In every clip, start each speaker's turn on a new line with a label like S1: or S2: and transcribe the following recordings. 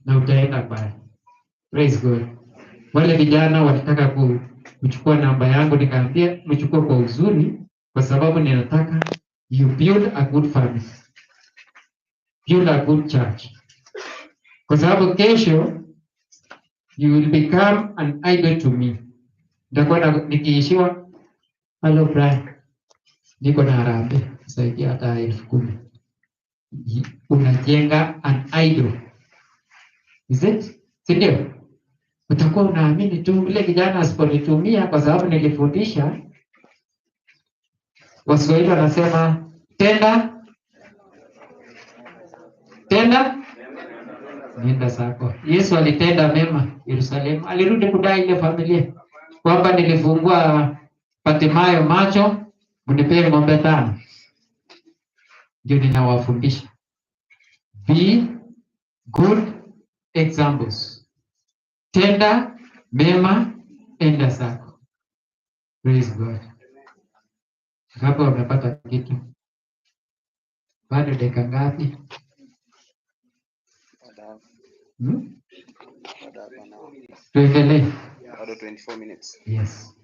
S1: Na utaenda mbali. Praise God. Wale vijana walitaka kuchukua namba yangu, nikaambia mchukue kwa uzuri, kwa sababu ninataka you build a good family, build a good church, kwa sababu kesho you will become an idol to me. Nitakuwa nikiishiwa, "Hello Brian, niko na harambee, saidia hata 10,000." Unajenga an idol, is it? Si ndio? Utakuwa unaamini tu ule kijana asiponitumia kwa sababu nilifundisha. Waswahili wanasema, "Tenda tenda, nenda zako." Yesu alitenda mema Yerusalemu, alirudi kudai ile familia kwamba nilifungua Batimayo macho, mnipee ng'ombe tano. Ndio ninawafundisha, be good examples, tenda mema, enda zako. Praise God. Hapo wamepata kitu. Bado dakika ngapi? Hmm? Tuendelee.
S2: Bado 24 minutes.
S1: Yes.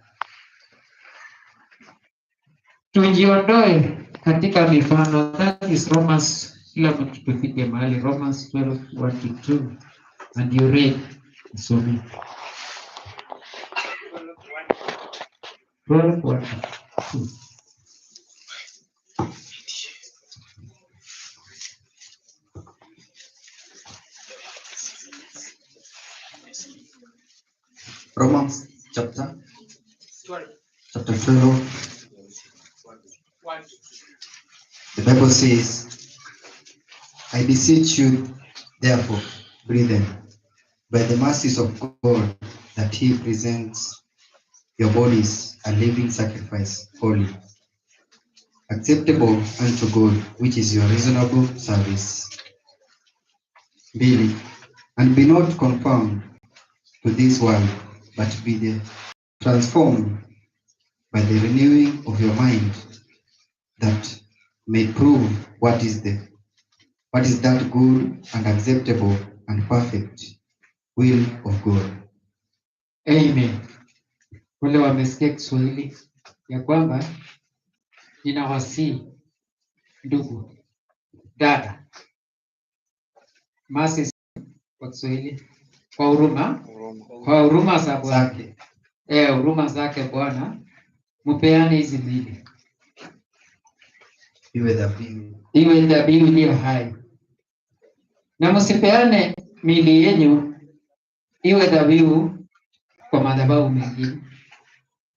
S1: Tujiondoe katika mifano. That is Romans, kila mtu tufike mahali Romans 12, 1 to 2 and you read. Usome. 12, 1 to 2.
S3: Romans chapter 12. The Bible says, "I beseech you, therefore, brethren, by the mercies of God, that he presents your bodies a living sacrifice, holy, acceptable unto God, which is your reasonable service." Mbili, "And be not conformed to this world, but be the transformed by the renewing of your mind, that may prove what is that good and acceptable and perfect will of God."
S1: Amen. Wale wamesikia Kiswahili ya kwamba ninawasihi ndugu, dada, mercy kwa Kiswahili, kwa huruma za Bwana,
S3: Zake.
S1: Eh, huruma zake Bwana, mpeane hizi mbili
S3: iwe dhabihu
S1: iwe dhabihu iliyo hai, na msipeane miili yenyu iwe dhabihu kwa madhabahu mengine.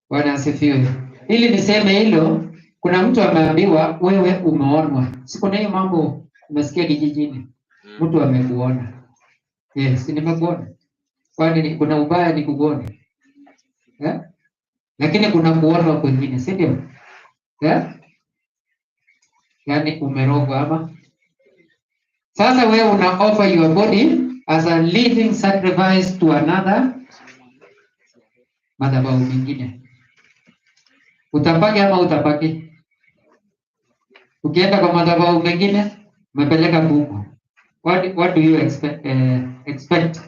S1: Bwana asifiwe. Ili niseme hilo, kuna mtu ameambiwa wewe umeonwa. Si kuna hiyo mambo umesikia kijijini, mtu amekuona. Yes, nimekuona. Kwani kuna ubaya ni kukuona? Eh? Lakini kuna kuonwa kwingine, si ndio? Eh? Yaani umerogwa ama? Sasa wewe una offer your body as a living sacrifice to another madhabahu mengine. Utapaki ama utapaki? Ukienda kwa madhabahu mengine umepeleka kuku. What do you expect?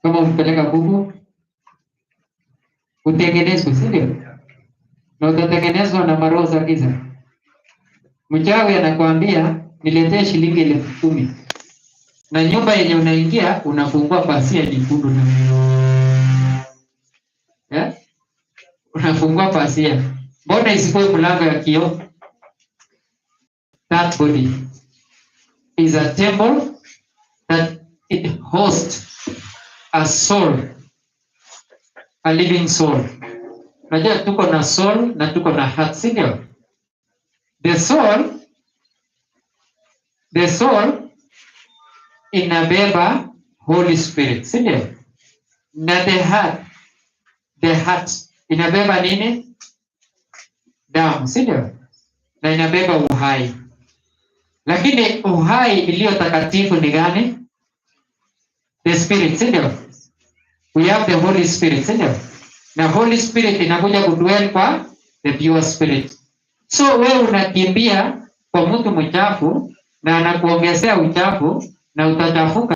S1: Kama umepeleka kuku utengenezwe, si ndio? Na utatengenezwa na maroho za giza. Mchawi anakuambia, "Niletee shilingi 10,000," na nyumba yenye unaingia unafungua pazia nyekundu na, eh? Unafungua pazia, mbona isikuwe mlango ya kioo? That body is a temple that it hosts a soul, a living soul. Unajua tuko na soul na tuko na heart, si ndio? The soul inabeba Holy Spirit, si ndio? Na the heart inabeba nini? Damu, si ndio? Na inabeba uhai. Lakini uhai iliyo takatifu ni gani? The Spirit, si ndio? We have the Holy Spirit, si ndio? Na Holy Spirit inakuja kudwell kwa the pure spirit. So wewe unakimbia kwa mtu mchafu na anakuongezea uchafu. Na utachafuka.